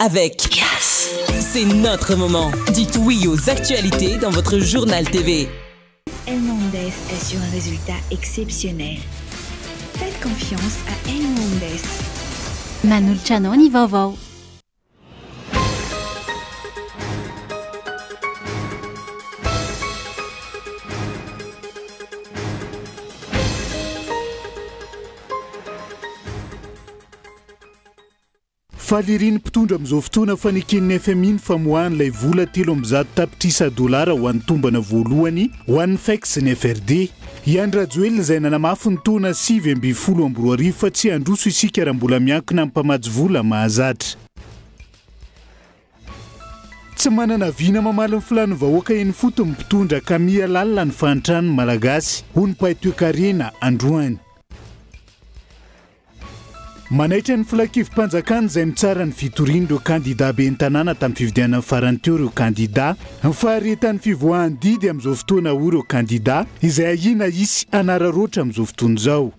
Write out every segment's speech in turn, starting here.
Avec Yes. C'est notre moment. Dites oui aux actualités dans votre journal TV. Hernandez assure un résultat exceptionnel. Faites confiance à Hernandez. Manolotra anao ny vaovao. Faly ery ny mpitondra amin'izao fotoana fa neken'ny FMI ny famoahana ilay vola 300 tapitrisa dolara ho an'ny tombana voalohany ho an'ny FEC sy ny FRD. I Andry Rajoelina izay nanamafy ny taona 2019 fa tsy handroso isika raha mbola miankina amin'ny mpamatsy vola mahazatra. Tsy manana vina mamaly ny filàn'ny vahoaka eny ifotony ny mpitondra ka miha lalina ny fahantran'ny Malagasy, hoy ny mpahay toekarena androany. Manaitra ny filankevi-panjakana izay mitsara ny fitorian'ireo kandidà ben'ny tanàna tamin'ny fifidianana farany teo ireo kandidà. Ny faharetan'ny fivoahan'ny didy amin'izao fotoana hoy ireo kandidà izay ahiana hisy hanararaotra amin'izao fotoana izao.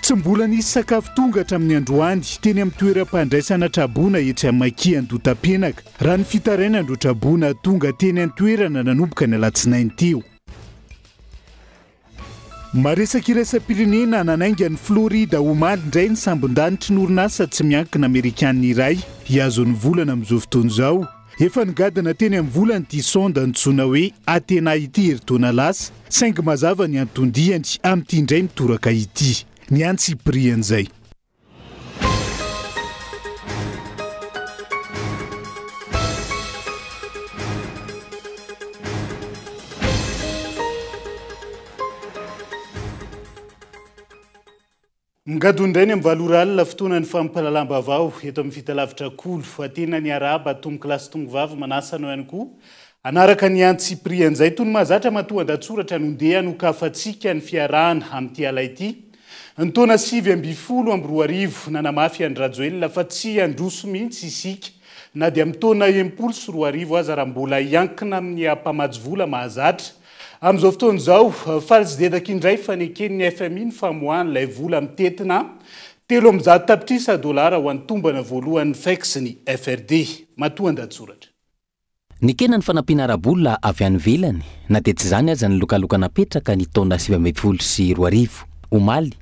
Tsy mbola nisy sakafo tonga hatramin'ny androany teny amin'ny toeram-pandraisana traboina etsy Amakia Andotapenaka, raha ny fitarainan'ireo traboina tonga teny an-toerana nanomboka ny alatsinainy teo. Maresaka iraisam-pirenena nanainga an'i Florida omaly indray ny sambon-danitry ny orinasa tsy miankina amerikanina iray hihazo ny volana amin'izao fotoana izao. Efa nigadona teny amin'ny volana ity sonde antsoina hoe Athena ity herintaona lasa, saingy mazava ny anton-diany amin'ity indray mitoraka ity. Ny antsipirian'izay. Migadona indray ny amin'ny valo ora alina, fotoanan'ny fampahalalam-baovao eto amin'ny fitalavitra Kolo. Fa tena niarahaba tompokolahy sy tompokovavy, manasa anao ihany koa hanaraka ny antsipirian'izay. Toy ny mahazatra, matoa an-datsoratra no ndeha hanokafantsika ny fiarahana amin'ity ala ity. Ny taona 2019, nanamafy Andry Rajoelina fa tsy handroso mihitsy isika na dia amin'ny taona 2060 aza raha mbola hiankina amin'ny mpamatsy vola mahazatra. Amin'izao fotoana izao, faly sy dedaka indray fa neken'ny FMI ny famoahana ilay vola mitentina 300 tapitrisa dolara ho an'ny tombana voalohan'ny FEC sy ny FRD. Matoan-dahatsoratra. Nekena ny fanampiana ara-bola avy any ivelany, na dia tsy izany aza ny lokaloka napetraka ny taona 2019. Omaly,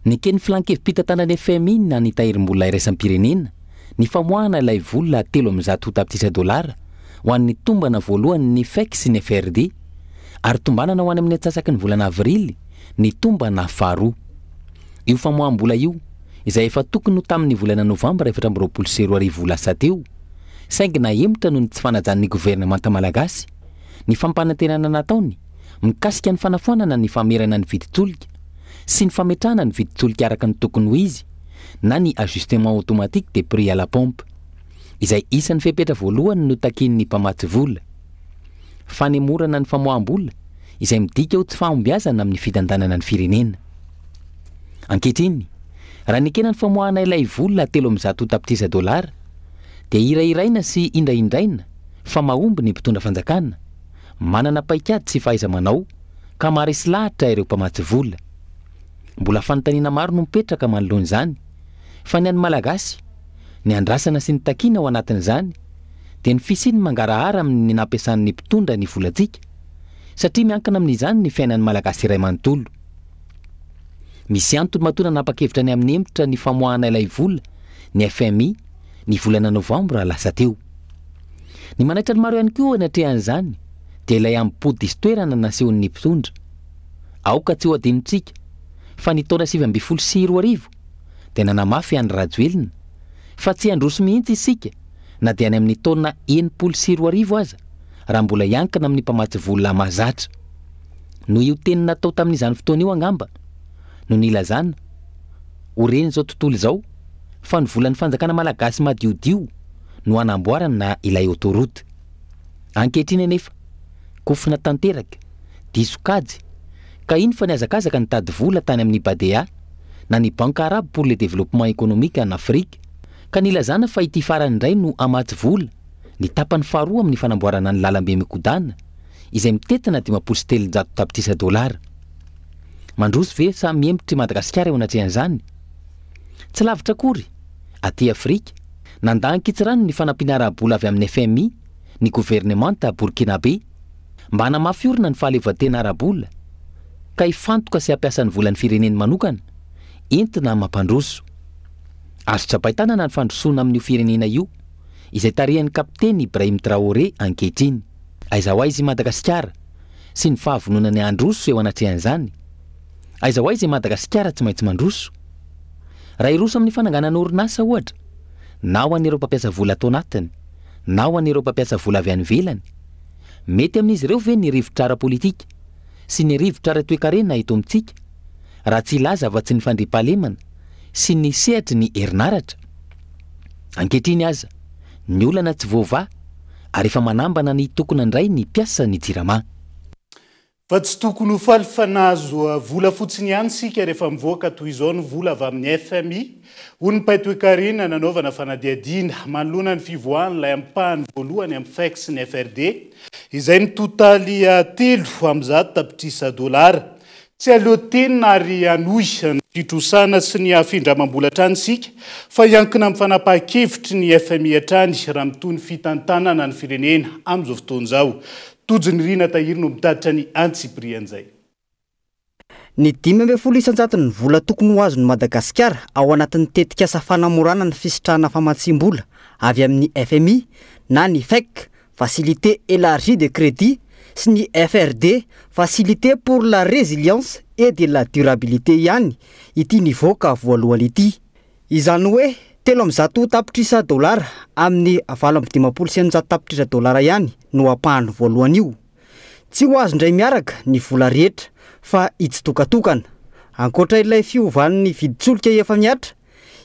neken'ny filan-kevi-pitantanan'ny FMI na ny Tahirim-bola iraisam-pirenena ny famoahana ilay vola 300 tapitrisa dolara ho an'ny tombana voalohany ny FEC sy ny FRD, ary tombanana ho any amin'ny antsasaky ny volana avrily ny tombana faharoa. Io famoaham-bola io, izay efa tokony ho tamin'ny volana novambra 2024 lasa teo, saingy nahemotra noho ny tsy fanajan'ny governemanta malagasy ny fampanantenana nataony mikasika ny fanafoanana ny famerana ny vidin-tsolika sy ny fametrahana ny vidin-tsolika araka ny tokony ho izy na ny ajustement automatique des prix à la pompe, izay isan'ny fepetra voalohany notakian'ny mpamatsy vola. Fanemorana ny famoaham-bola izay midika ho tsy fahombiazana amin'ny fitantanana ny firenena. Ankehitriny, raha nekena ny famoahana ilay vola 300 tapitrisa dolara, dia hirahiraina sy indraindraina fa mahomby ny mpitondra fanjakana, manana paikady sy fahaiza-manao ka maharesy lahatra ireo mpamatsy vola. Mbola fanontaniana maro no mipetraka manoloana izany, fa ny an'ny Malagasy, ny andrasana sy ny takiana ao anatin'izany dia ny fisian'ny mangarahara amin'ny nampiasan'ny mpitondra ny volantsika, satria miankina amin'izany ny fiainan'ny Malagasy iray manontolo. Misy antony matoa nanapa-kevitra ny hanemotra ny famoahana ilay vola ny FMI ny volana novambra lasa teo. Ny manaitra ny maro ihany koa eo anatrehan'izany dia ilay amim-po diso toerana nasehon'ny mpitondra. Aoka tsy ho adinontsika fa ny taona 2019 dia nanamafy Andry Rajoelina fa tsy handroso mihitsy isika na dia any amin'ny taona 2060 aza raha mbola hiankina amin'ny mpamatsy vola mahazatra. Noho io teny natao tamin'izany fotoana io angamba no nilazana ho ren'izao tontolo izao fa ny volan'ny fanjakana malagasy madiodio no hanamboarana ilay autoroute. Ankehitriny anefa, kofona tanteraka, diso kajy, ka iny fa nihazakazaka nitady vola tany amin'ny Badea na ny Banque Arabe pour le Développement Économique en Afrique, ka nilazana fa ity farany indray no hamatsy vola ny tapany faharoa amin'ny fanamboarana ny lalambe mikodana izay mitentina 350 tapitrisa dolara. Mandroso ve sa mihemotra i Madagasikara eo anatrehan'izany? Tsy lavitra akory! Aty Afrika, nandà an-kitsirano ny fanampiana ara-bola avy amin'ny FMI ny governemanta Burkinabé mba hanamafy orina ny fahaleovantena ara-bola ka hifantoka sy hampiasa ny volan'ny fireneny manokana entina mampandroso. Azo tsapain-tanana ny fandrosoana amin'io firenena io izay tarihan'ny kapiteny Ibrahim Traoré ankehitriny. Aiza ho aiza i Madagasikara sy ny fahavononany handroso eo anatrehan'izany? Aiza ho aiza i Madagasikara tsy maintsy mandroso? Raha hiroso amin'ny fananganana orinasa ohatra, na ho an'ireo mpampiasa vola ato anatiny, na ho an'ireo mpampiasa vola avy any ivelany, mety amin'izy ireo ve ny rivotra ara-politika sy ny rivotra ara-toekarena eto amintsika, raha tsy hilaza afa-tsy ny fandriampahalemana sy ny sehatry ny herinaratra? Ankehitriny aza, ny olana tsy voavaha ary efa manambana ny hitokona indray ny mpiasan'ny Jirama. Fa tsy tokony ho faly fa nahazo vola fotsiny ihany isika rehefa mivoaka toy izao ny vola avy amin'ny FMI, hoy ny mpahay toekarena nanaovana fanadihadiana manoloana ny fivoahan'ilay ampahany voalohany amin'ny FEC sy ny FRD, izay mitotaly 103 tapitrisa dolara. Tsy aleo tena ary hanohy ny fitrosana sy ny findramam-bola hatrany isika fa hiankina amin'ny fanapahan-kevitry ny FMI hatrany raha mitohy ny fitantanana ny firenena amin'izao fotoana izao. Tojo Nirina Tahiry no mitatitra ny antsipirian'izay. Ny 15 isan-jaton'ny vola tokony ho azon'i Madagasikara ao anatin'ny tetikasa fanamorana ny fisitrahana famatsiam-bola avy amin'ny FMI na ny FEC, Facilité Élargie de Crédit, sy ny FRD, Facilité pour la Résilience et de la Durabilité, ihany ity nivoaka voalohany ity. Izany hoe 103 tapitrisa dolara amin'ny 658 tapitrisa dolara ihany no ampahany voalohany io. Tsy ho azo indray miaraka ny vola rehetra fa hitsitokatokana. Ankoatra ilay fiovan'ny vidin-tsolika efa mihatra,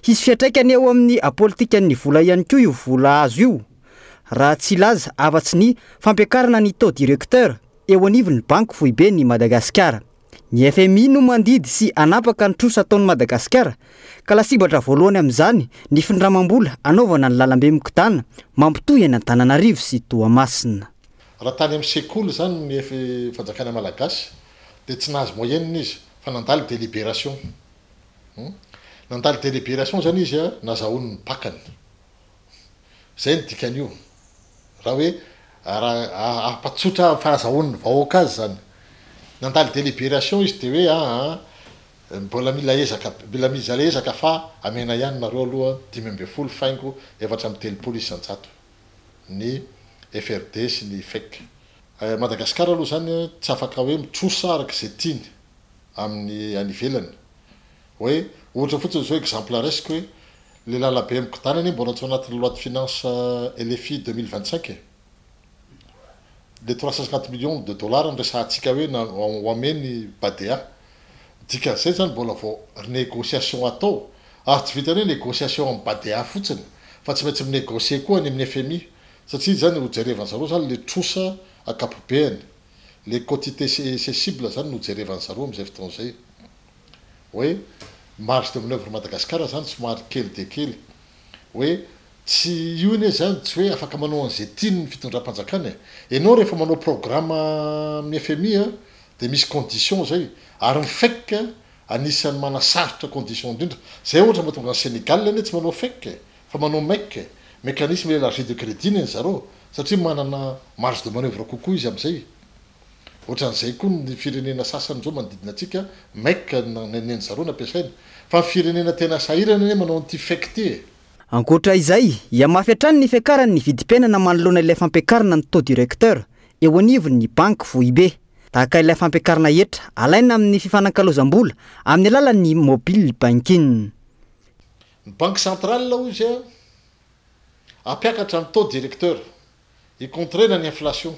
hisy fiantraikany eo amin'ny politikan'ny vola ihany koa io vola azo io, raha tsy hilaza afa-tsy ny fampiakarana ny taux directeur eo anivon'ny Banky Foiben'i Madagasikara. Ny FMI no mandidy sy hanapaka ny trosa ataon'i Madagasikara, ka lasibatra voalohany amin'izany ny findramam-bola hanaovana ny lalambe mikodana mampitohy an'Antananarivo sy Toamasina. Raha tany amin'ny sekoly izany ny fanjakana malagasy dia tsy nahazo moyenne izy fa nandalo délibération. Nandalo délibération izany izy nazahoany ny bac-ny. Zay ny dikan'io. Raha hoe raha hampatsotra fahazahoan'ny vahoaka azy zany. Nandalo délibération izy de hoe aa mbola mila ezaka mila mizala ezaka fa amena ihany nareo aloha 15 faingo 34 isan-jato ny FRD sy ny FEC. Madagasikara aloha zany tsy afaka hoe mitrosa araka izay tiany amin'ny any ivelany. Hoe ohatra fotsiny zao exemple raisiko hoe le lalabe mikodana anie mbola tsy ao anatin'ny loi de finance LFI 2025 e. Le 350 millions de dollars no resahantsika hoe na ho ameny Badea. Dikan'izay zany mbola vao négociation atao ary tsy vitany hoe négociation amin'ny Badea fotsiny fa tsy maintsy mi-négocier koa any amin'ny FMI satria zany ho jerevan'ny zareo zany le trosa ankapobeany, le quantité cessible zany no jerevan'ny zareo amin'izay fotoana izay. Hoe marge de manoeuvre Madagasikara zany somary kely dia kely. Hoe tsy io anie zany tsy hoe afaka manao an'izay tiany ny fitondram-panjakana e. Ianao rehefa manao programme amin'ny FMI a dia misy condition zay ary ny FEC anisan'ny manasarotra condition indrindra. Zay ohatra mahatonga ny Sénégal anie tsy manao FEC e fa manao MEC, mécanisme élargi de crédit ny zareo satria manana marge de manoeuvre kokoa izy amin'izay. Ohatran'izay koa ny firenena sasany zao manodidina antsika MEC ny zareo no ampiasaina. Fa ny firenena tena sahirana anie manao an'ity FEC ity e. Ankoatra izay, hihamafy hatrany ny fiakaran'ny vidim-piainana manoloana ilay fampiakarana ny taux directeur eo anivon'ny banky foibe. Tahaka ilay fampiakarana hetra alaina amin'ny fifanakalozam-bola amin'ny alalan'ny mobile banking. Ny banque centrale hoy izy a hampiakatra ny taux directeur hi-contrôler ny inflation.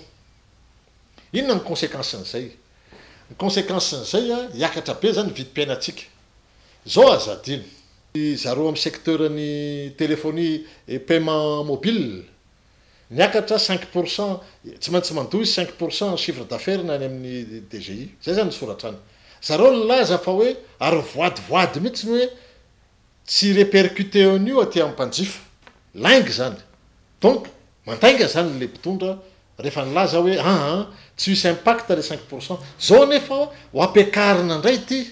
Inona ny conséquence-n'izay? Ny conséquence-n'izay a hiakatra be zany ny vidim-piainantsika. Zao aza adino. Zareo amin'ny secteur ny téléphonie et paiement mobile niakatra 5%, tsy maintsy mandoa izy 5% chiffre d'affaires na any amin'ny DGI. Zay zany ny soratra any. Zareo nilaza fa hoe ary voadivoady mihitsy ny hoe tsy répercuté an'io aty amin'ny mpanjifa. Lainga zany. Donc mandainga zany le mpitondra rehefa nilaza hoe aa tsy misy impact le 5%. Zao nefa ho ampiakarina indray ity.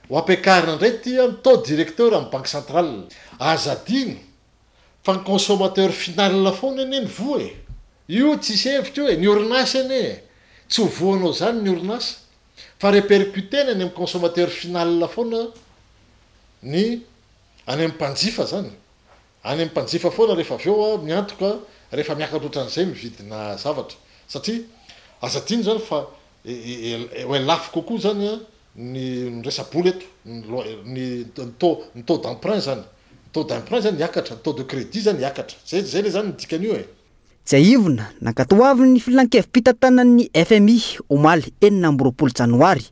Ho ampiakarina indray ity ny taux directeur amin'ny banque centrale. Aza adino fa ny consommateur final foana anie ny voa e! Io tsisy hevitra io e! Ny orinasa anie e! Tsy ho voanao izany ny orinasa fa repercuter-ny any amin'ny consommateur final foana ny any amin'ny mpanjifa izany. Any amin'ny mpanjifa foana rehefa avy eo miantoka rehefa miakatra ohatran'izay ny vidina zavatra satria aza adino izany fa hoe lafo kokoa izany ny resa-bola eto, ny taux ny taux d'emprunt izany, ny taux d'emprunt izany hiakatra, ny taux de crédit izany hiakatra, zay zay le zany ny dikan'io e. Tsiahivina, nankatoavin'ny filankevi-pitantanan'ny fmi omaly 26 janoary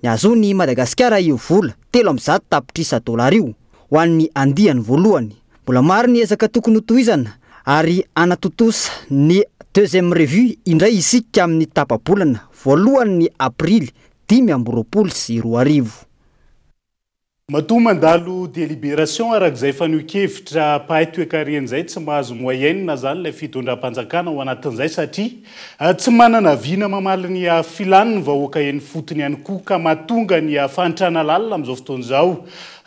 ny hahazoan'i Madagasikara io vola 103 tapitrisa dolara io ho an'ny andiany voalohany. Mbola maro ny ezaka tokony hotohizana ary hanatontosa ny deuxième revue indray isika amin'ny tapa-bolana voalohan'ny aprily 2025. Matoa mandalo délibération araka izay fanehoan-kevitra mpahay toekarena izay, tsy mahazo moyenne izany ilay fitondram-panjakana ao anatin'izay satria tsy manana vina mamaly ny filan'ny vahoaka eny ifotony ihany koa ka mahatonga ny fahantrana lalina amin'izao fotoana izao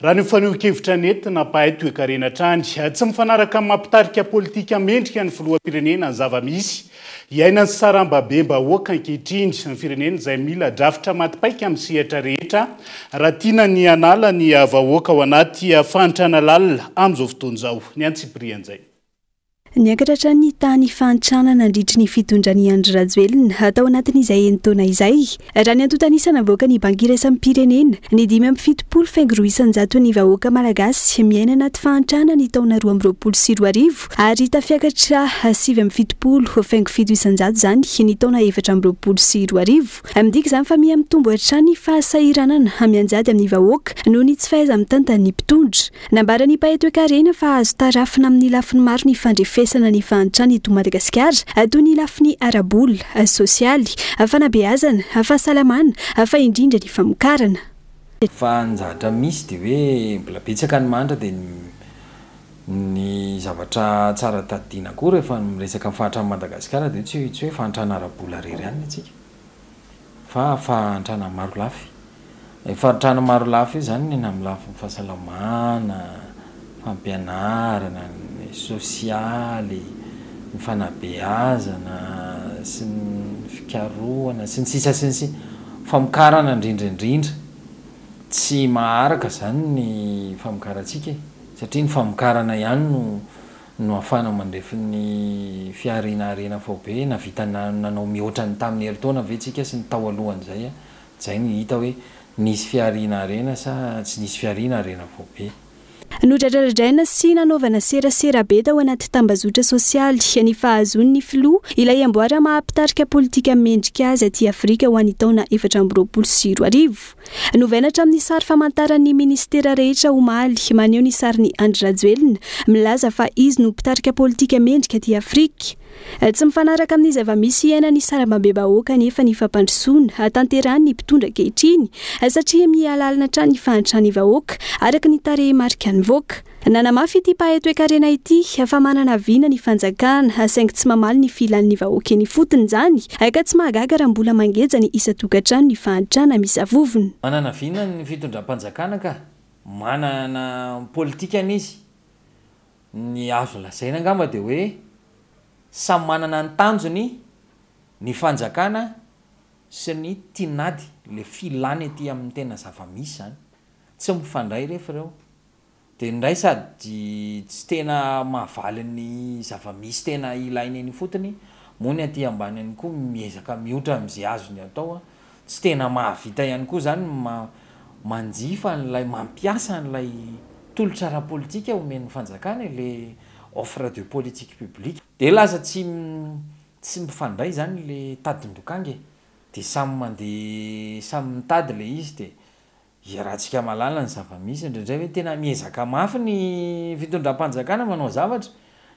raha ny fanehoan-kevitra nentina mpahay toekarena hatrany. Tsy mifanaraka amin'ny maha mpitarika politika mendrika ny filoham-pirenena ny zava-misy Iainan'ny sarambabem-bahoaka ankehitriny ny firenena izay mila drafitra maty paika amin'ny sehatra rehetra raha tiana ny hanala ny vahoaka ao anaty fahantrana lalina amin'izao fotoana izao. Ny antsipirian'izay. Niakatra hatrany ny tahan'ny fahantrana nandritry ny fitondran'i Andry Rajoelina tao anatin'izay enin-taona izay. Raha ny antontan'isa navoakan'ny Banky Iraisam-pirenena, ny 75 faingo roa isan-jaton'ny vahoaka malagasy miaina anaty fahantrana ny taona 2022 ary tafiakatra 79 faingo fito isan-jato izany ny taona 2024. Midika izany fa miha mitombo hatrany ny fahasahiranana mianjady amin'ny vahoaka noho ny tsy fahaiza-mitantan'ny mpitondra. Nambaran'ny mpahay toekarena fa azo tarafina amin'ny lafiny maro ny fandrefesana ny fahantrana eto Madagasikara, toy ny lafiny ara-bola, sosialy, fanabeazana, fahasalamana, fa indrindra ny famokarana. Fa ny zavatra misy dia hoe mbola betsaka ny mahantra dia ny zavatra tsara tadidiana koa rehefa miresaka ny fahantran'i Madagasikara dia tsy hoe fahantrana ara-bola irery ihany ny antsika. Fa fahantrana maro lafy. Io fahantrana maro lafy io izany ny amin'ny lafiny fahasalamana, fampianarana, ny sosialy, ny fanabeazana sy ny fikarohana sy ny sisa sy ny sisa, famokarana indrindra indrindra. Tsy maharaka izany ny famokarantsika e, satria ny famokarana ihany no no ahafahana mandrefy ny fihariana harena faobe, nahavita nanao mihoatra ny tamin'ny herintaona ve tsika sy ny tao alohan'izay, izay no hita hoe nisy fihariana harena sa tsy nisy fihariana harena faobe. Nodradradraina sy nanaovana serasera be tao anaty tambazotra sosialy ny fahazoan'ny filoha ilay amboara maha mpitarika politika mendrika azy aty Afrika ho an'ny taona 2024. Novaina hatramin'ny sary famantaran'ny minisitera rehetra omaly, maneho ny sarin'i Andry Rajoelina, milaza fa izy no mpitarika politika mendrika aty Afrika. Tsy mifanaraka amin'ny zava-misy iainan'ny sarambabem-bahoaka anefa ny fampandrosoana tanterahin'ny mpitondra ankehitriny, satria miha-lalina hatrany ny fahantran'ny vahoaka, araka ny tarehimarika nivoaka. Nanamafy ity mpahay toekarena ity fa manana vina ny fanjakana saingy tsy mamaly ny filan'ny vahoaka eny ifotony izany ka tsy mahagaga raha mbola mangeja ny isan-tokantrano ny fahantrana misavovona. Manana vina ny fitondram-panjakana ka! Manana politikany izy. Ny azo lazaina angamba dia hoe samy manana ny tanjony ny fanjakana sy ny tinady, le filany aty amin'ny tena zava-misy izany. Tsy mifandray refa ireo. Dia indray sady tsy tena mahavaly ny zava-misy tena ilaina eny ifotony, moa ny aty ambany ihany koa miezaka miotra amin'izay azony atao, tsy tena mahavita ihany koa izany ny manjifa an'ilay mampiasa an'ilay tolotra ara-politika omen'ny fanjakana e, le offre de politique publique. Dia lasa tsy tsy mifandray izany le tadin-dokanga e, dia samy mandeha samy mitady ilay izy dia Iarahantsika mahalala ny zava-misy indraindray hoe tena miezaka mafy ny fitondram-panjakana manao zavatra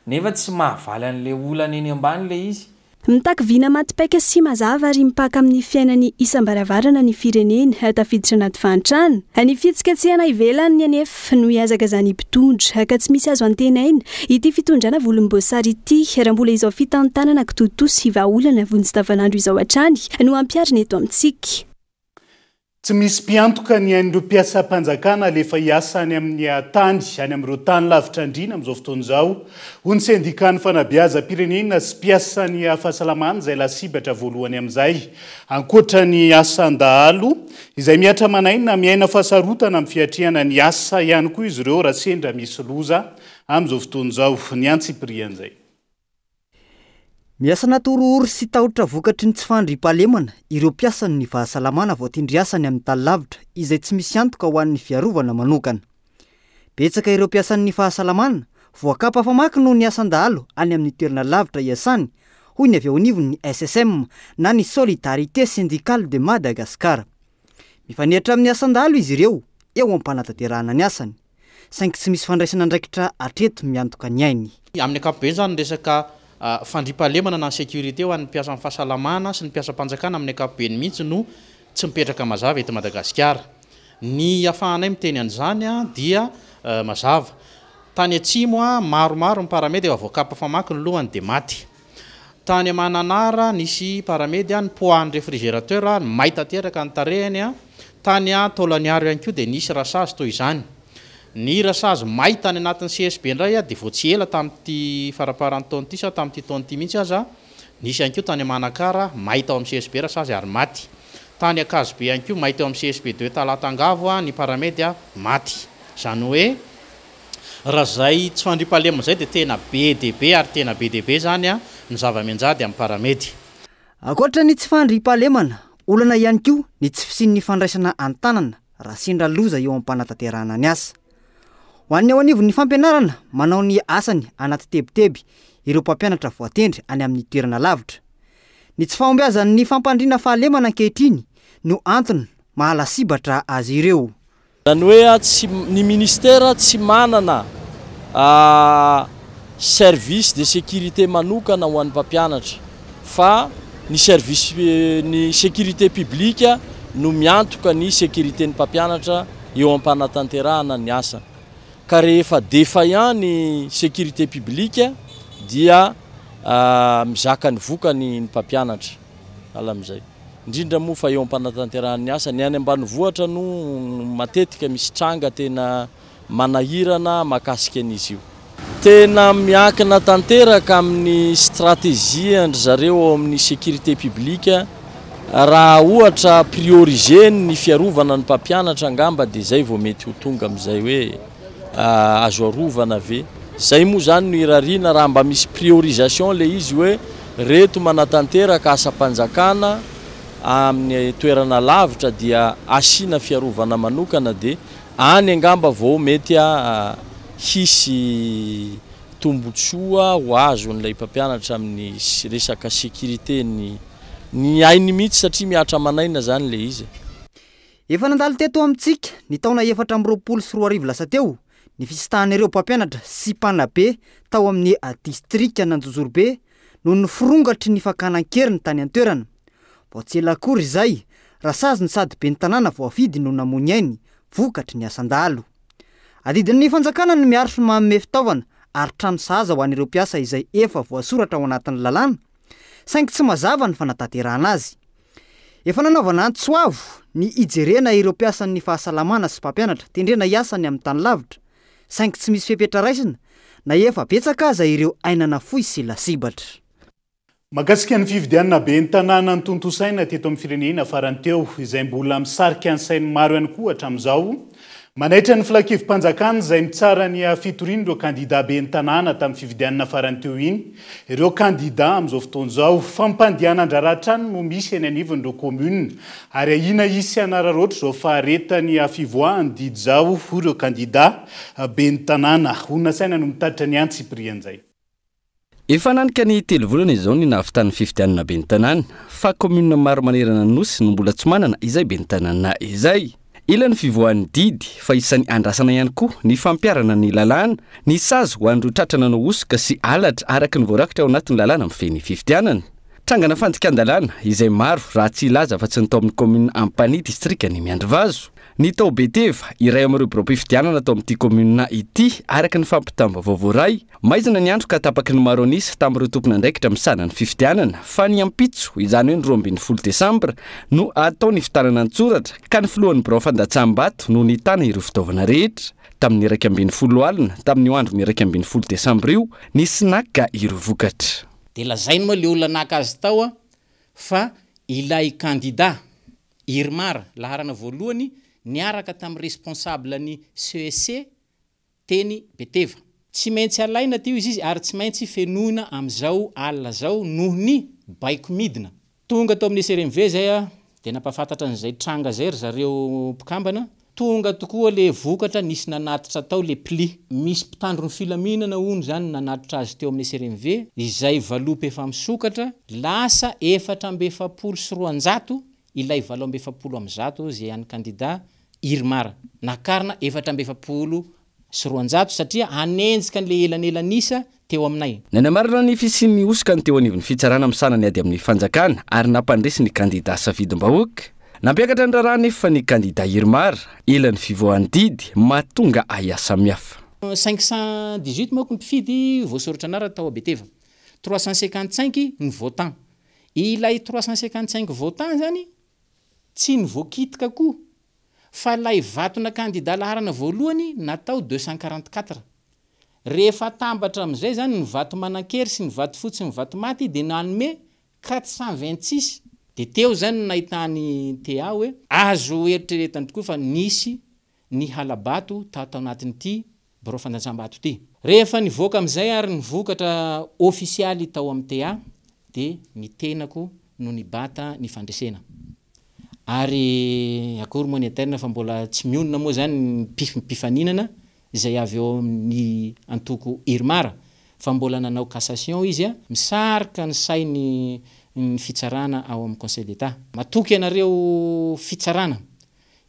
nefa tsy mahavaly an'ilay olana eny ambany ilay izy. Mitaky vina maty paika sy mazava ary mipaka amin'ny fiainan'ny isam-baravarana ny firenena tafiditra anaty fahantrana. Ny fihetsiketsehana ivelany anefa no ihazakazan'ny mpitondra ka tsy misy azo antenaina ity fitondrana volomboasary ity raha mbola izao fitantanana kitoatoa sy vahaolana vonjy tavanandro izao hatrany no ampiharina eto amintsika. Tsy misy mpiantoka ny ain'ireo mpiasam-panjakana alefa hiasa any amin'ny tany, any amin'ireo tany lavitra andriana amin'izao fotoana izao, hoy ny sendikan'ny fanabeazam-pirenena sy mpiasan'ny fahasalamana izay lasibatra voalohany amin'izay. Ankoatra ny asan-dahalo, izay mihatra aman'aina, miaina fahasarotana amin'ny fiatrehana ny asa ihany koa izy ireo raha sendra misy loza amin'izao fotoana izao. Ny antsipirian'izay. Miasa anaty horohoro sy tahotra vokatry ny tsy fandriampahalemana ireo mpiasan'ny fahasalamana voatendry hiasa any amin'ny tany lavitra izay tsy misy antoka ho an'ny fiarovana manokana. Betsaka ireo mpiasan'ny fahasalamana voakapa famaky noho ny asan-dahalo any amin'ny toerana lavitra iasany, hoy ny avy eo anivon'ny SSM na ny Solidarité Syndicale de Madagascar. Mifanehatra amin'ny asan-dahalo izy ireo eo am-panatanterahana ny asany. Saingy tsy misy fandraisana andraikitra hatreto miantoka ny ainy. Amin'ny ankapobeny izany ny resaka fandriampahalemana na ny sécurité ho an'ny mpiasan'ny fahasalamana sy ny mpiasam-panjakana amin'ny ankapobeny mihitsy no tsy mipetraka mazava eto Madagasikara. Ny afahanay miteny an'izany dia mazava. Tany atsimo maromaro ny paramedy efa voakapa famaky ny lohany dia maty. Tany Mananara nisy paramedy nipoahan'ny refrigérateur, may tanteraka ny tarehiny. Tany Taolagnaro ihany koa dia nisy rasazy toy izany. Ny rasazy may tany anatin'ny CSB indray dia vao tsy ela tamin'ity faramparan'ny taona ity sa tamin'ity taona ity mihitsy aza, nisy ihany koa tany Manakara, may tao amin'ny CSB rasazy ary maty. Tany Ankazobe ihany koa may teo amin'ny CSB deux Talata Angavo ny paramedy maty. Izany hoe. Raha izay tsy fandriampahalemana izay dia tena be dia be ary tena be dia be izany ny zava-mianjady amin'ny paramedy. Ankoatra ny tsy fandriampahalemana, olana ihany koa ny tsy fisian'ny fandraisana an-tanana raha sendra loza eo am-panatanterahana ny asa. Ho an'ny eo anivon'ny fampianarana, manao ny asany anaty tebiteby ireo mpampianatra voatendry any amin'ny toerana lavitra. Ny tsy fahombiazan'ny fampandriana fahalemana ankehitriny no antony maha lasibatra azy ireo. Izany hoe tsy, ny ministera tsy manana service de sécurité manokana ho an'ny mpampianatra fa ny service, ny sécurité publique no miantoka ny sécurité ny mpampianatra eo am-panatanterahana ny asany. Ka rehefa défaillant ny sécurité publique dia mizaka ny vokany ny mpampianatra. Sahala amin'izay. Indrindra moa fa eo am-panatanterahana ny asa. Ny any ambanivohitra no matetika misy tranga tena manahirana mahakasika an'izy io. Tena miankina tanteraka amin'ny stratégie-ndry zareo ao amin'ny sécurité publique. Raha ohatra prioriser-ny ny fiarovana ny mpampianatra angamba dia izay vao mety ho tonga amin'izay hoe azo arovana ve. Izay moa izany no irariana raha mba misy priorisation ilay izy hoe Reto manatanteraka asam-panjakana amin'ny toerana lavitra dia asiana fiarovana manokana dia any angamba vao mety hisy tombotsoa ho azon'ilay mpampianatra amin'ny resaka sécurité ny ny ainy mihitsy satria mihatra aman'aina izany ilay izy e. Efa nandalo teto amintsika ny taona 2024 lasa teo ny fisintahan'ireo mpampianatra sy mpanabe tao amin'ny distrikan'Anjozorobe noho ny firongatry ny fakana an-keriny tany an-toerana. Vao tsy ela akory izay, Rasazy no sady ben'ny tanàna voafidy no namoy ny ainy, vokatry ny asan-dahalo. Adidin'ny fanjakana ny miaro sy manome fitaovana ary trano sahaza ho an'ireo mpiasa izay efa voasoratra ao anatin'ny lalàna, saingy tsy mazava ny fanatanterahana azy. Efa nanaovana antso avo ny hijerena ireo mpiasan'ny fahasalamana sy mpampianatra tendrena hiasa any amin'ny tany lavitra, saingy tsy misy fepetra raisina na efa betsaka aza ireo aina nafoy sy lasibatra. Mahakasika ny fifidianana ben'ny tanàna notontosaina teto amin'ny firenena farany teo, izay mbola misarika ny sain'ny maro ihany koa hatramin'izao, Manaitra ny filankevi-panjakana izay mitsara ny fitorian'ireo kandida ben'ny tanàna tamin'ny fifidianana farany teo iny ireo kandida amin'izao fotoana izao. Fampandehanan-draharaha hatrany no misy eny anivon'ireo kaominina ary ahiana hisy hanararaotra izao faharetan'ny fivoahan'ny didy izao hoy ireo kandida ben'ny tanàna. Olona saina no mitatitra ny antsipirian'izay. Efa nanika ny telo volana izao ny nahavitan'ny fifidianana ben'ny tanàna, fa kaominina maro manerana ny Nosy no mbola tsy manana izay ben'ny tanàna izay. Ela ny fivoahan'ny didy, fa isan'ny andrasana ihany koa ny fampiharana ny lalàna, ny sazy ho an'ireo tratra nanao hosoka sy halatra araka ny voarakitra ao anatin'ny lalàna mifehy ny fifidianana. Trangana fandikan-dalàna izay maro raha tsy hilaza afa-tsy ny tao amin'ny kaominina Ampanihy, distrikan'i Miandrivazo. Ny tao Beteva, iray amin'ireo biraom-pifidianana tao amin'ity kaominina ity, araka ny fampitam-baovao voaray. Maizina ny andro ka tapaky ny maro an'isa tamin'ireo tompon'andraikitra misahana ny fifidianana fa ny ampitso, izany hoe ny 12 desambra, no hatao ny fitanana an-tsoratra ka ny filohan'ny birao fandatsaham-bato no nitana ireo fitaovana rehetra. Tamin'ny 11 alina, tamin'io andron'ny 11 desambra io, nisy naka ireo vokatra. Dia lazainy moa ilay olona naka azy tao fa ilay kandida Irmar, laharana voalohany, niaraka tamin'ny responsable ny CEC teny Beteva. Tsy maintsy alaina teo izy izy ary tsy maintsy fenoina amin'izao alina izao noho ny baiko midina. Tonga tao amin'ny SRMV izay aho dia nampahafantatra an'izay tranga izay ry zareo mpikambana. Tonga tokoa le vokatra nisy nanatitra tao le pli. Misy mpitandro ny filaminana hono izany nanatitra azy teo amin'ny SRMV izay valopy efa misokatra, lasa 244 ilay 148 izay an'ny kandida Irmar. Nakarina 244 satria hanenjika an'ilay elanelan'isa teo aminay. Nanamarina ny fisian'ny hosoka ny teo anivon'ny fitsarana misahana ny ady amin'ny fanjakana ary nampandresy ny kandida safidim-bahoaka. Nampiakatra ny raharaha anefa ny kandida Irmar, ela ny fivoahan'ny didy, mahatonga ahiahy samihafa. 518 manko ny mpifidy voasoratra anarana tao Beteva. 355 ny votant. Ilay 355 votant zany tsy ny voakitika koa fa ilay vatona kandida laharana voalohany natao 244. Rehefa atambatra amin'izay izany ny vato manan-kery sy ny vato fotsy sy ny vato maty dia nanome 426. Dia teo izany no nahitan'i TA hoe azo eritreretana tokoa fa nisy ny hala-bato tato anatin'ity birao fandatsam-bato ity. Rehefa nivoaka amin'izay ary ny vokatra ofisialy tao amin'ny TA dia ny tenako no nibata ny fandresena. Ary akory moa ny interne fa mbola tsy mionona moa izany ny mpifaninana izay avy eo amin'ny antoko Irmar fa mbola nanao cassation izy misarika ny sainy ny fitsarana ao amin'ny Conseil d'Etat. Matoky anareo fitsarana